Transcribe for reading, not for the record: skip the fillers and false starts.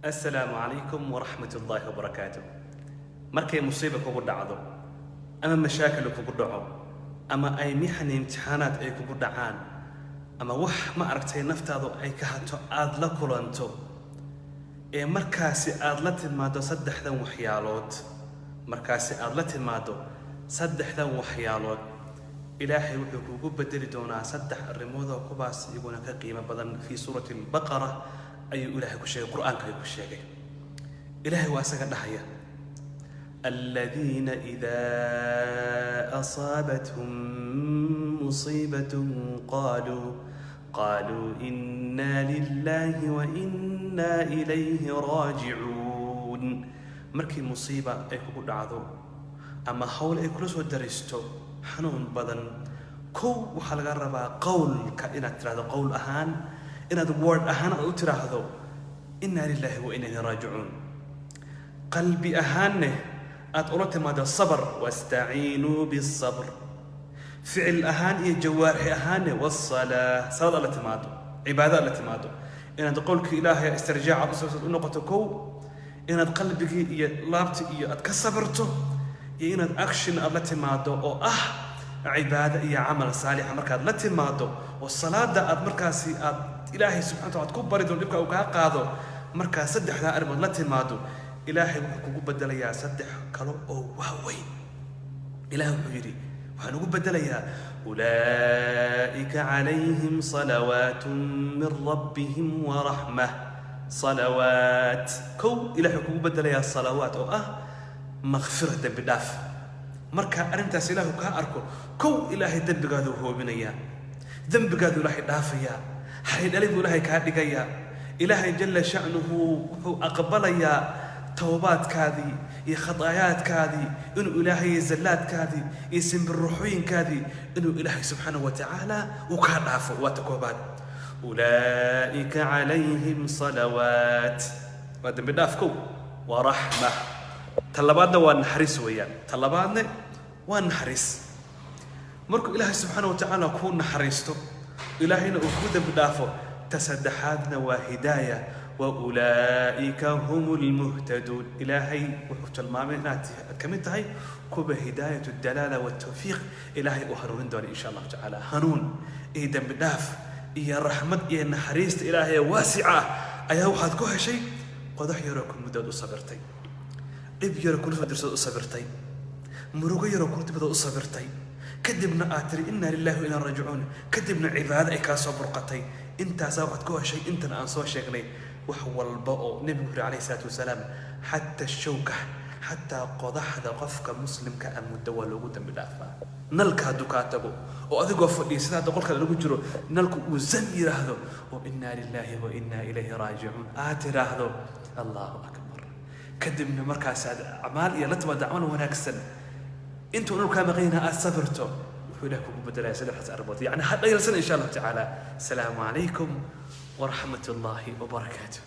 Assalaamu calaykum waraxmat ullaahi wabarakaatu. Markay musiiba kugu dhacdo ama mashaakil kugu dhaco ama ay mixan imtixaanaad ay kugu dhacaan ama wax ma aragtay naftaadu ay ka hato aada la kulanto, ee markaasi aada la timaado saddexdan waxyaalood, markaasi aada la timaado saddexdan waxyaalood, Ilaahay wuxuu kugu bedeli doonaa saddex arrimood oo kuwaas iyaguna ka qiimo badan. Fii suurati Albaqara ayuu Ilaahay ku sheegay, Qur-aanka ayuu ku sheegay. Ilaahay waa isaga dhahaya: الذين إذا أصابتهم مصيبة قالوا إنا لله وإنا إليه راجعون. Markii musiiba ay kugu dhacdo ama hawl ay kula soo daristo xanuun badan, kow waxaa laga rabaa qowlka inaad tiraahdo, qowl ahaan inaad word ahaan aad u tiraahdo "inaa lilahi wa inaa ilayhi raajicuun". Qalbi ahaanne aad ula timaado sabr, wastaciinuu bisabr. Ficil ahaan iyo jawaarixi ahaanne wasalaa, salaad aad la timaado, cibaado aad la timaado. Inaad qowlka Ilaahay istirjaac aad usoo u noqoto kow, inaad qalbigii iyo laabti iyo aad ka sabirto, iyo inaad action aad la timaado oo ah cibaado iyo camal saalixa. Markaad la timaado oo salaada aad markaasi aad Ilaahay subxana wataala aad ku bari doono dhibka uu kaa qaado, markaa saddexdaa arrimood la timaado, Ilaahay wuxuu kugu bedelayaa saddex kale oo waaweyn. Ilahay wuxuu yidhi waxaan ugu bedelayaa: ulaa'ika calayhim salawaat min rabbihim waraxma. Salawaat kow, Ilahay wuxuu kugu bedelayaa salawaat oo ah makfira, dembi dhaaf. Marka arrintaas Ilaahu kaa arko, kow Ilaahay dembigaaduu hoobinayaa, dembigaaduu Ilaahay dhaafayaa, xariidhali buu Ilaahay kaa dhigayaa. Ilaahay jalla sha'nuhu wuxuu aqbalayaa towbaadkaadii iyo khataayaadkaadii, inuu Ilaahay zallaadkaadii iyo simbirruxooyinkaadii inuu Ilaahay subxaanahu wa tacaala uu kaa dhaafo. Waa ta koobaad, ulaa'ika calayhim salawaat, waa dembi dhaaf kow, waa raxma. Ta labaadna waa naxariis weeyaan. Ta labaadne waa naxariis. Markuu Ilaahay subxaana wa tacaala kuu naxariisto, Ilaahayna uu kuu dembi dhaafo, ta saddexaadna waa hidaaya, wa ulaa'ika hum lmuhtaduun. Ilaahay wuxuu tilmaamay inaad ka mid tahay kuwa hidaayat dalaala waltawfiiq Ilaahay uu hanuunin doono insha Allahu tacaala. Hanuun iyo dembi dhaaf iyo raxmad iyo naxariista Ilaahay waasica ah ayaa waxaad ku heshay qodax yaroo ku muddood u sabirtay, dhib yaroo kula soo dirsood u sabirtay, murugo yaroo kula timadood u sabirtay, kadibna aad tiri "inna lillahi wa inna raajicuun", kadibna cibaado ay kaa soo burqatay. Intaasaa waxaad ku heshay intan aan soo sheegnay. Wax walba oo Nebigu yuri calayhi salaatu wasalaam, xataa shawka, xataa qodaxda qofka muslimka ah muddo waa loogu dambi dhaafaa. Nalka hadduu kaa tago oo adigoo fadhiya sida hadda qolka lagu jiro nalku uu zan yidhaahdo oo "inna lillahi wa inna ilayhi raajicuun" aad tidhaahdo, Allahu akbar, kadibna markaasaad acmaal iyo la timaado camal wanaagsan, intuu nalku kaa maqanyana aad sabirto, wuxuu Ilaah kugu bedelaya saddexdaas arrimood. Yacni ha dhayalsan insha Allahu tacaala. Asalaamu calaykum waraxmat ullaahi wabarakaatu.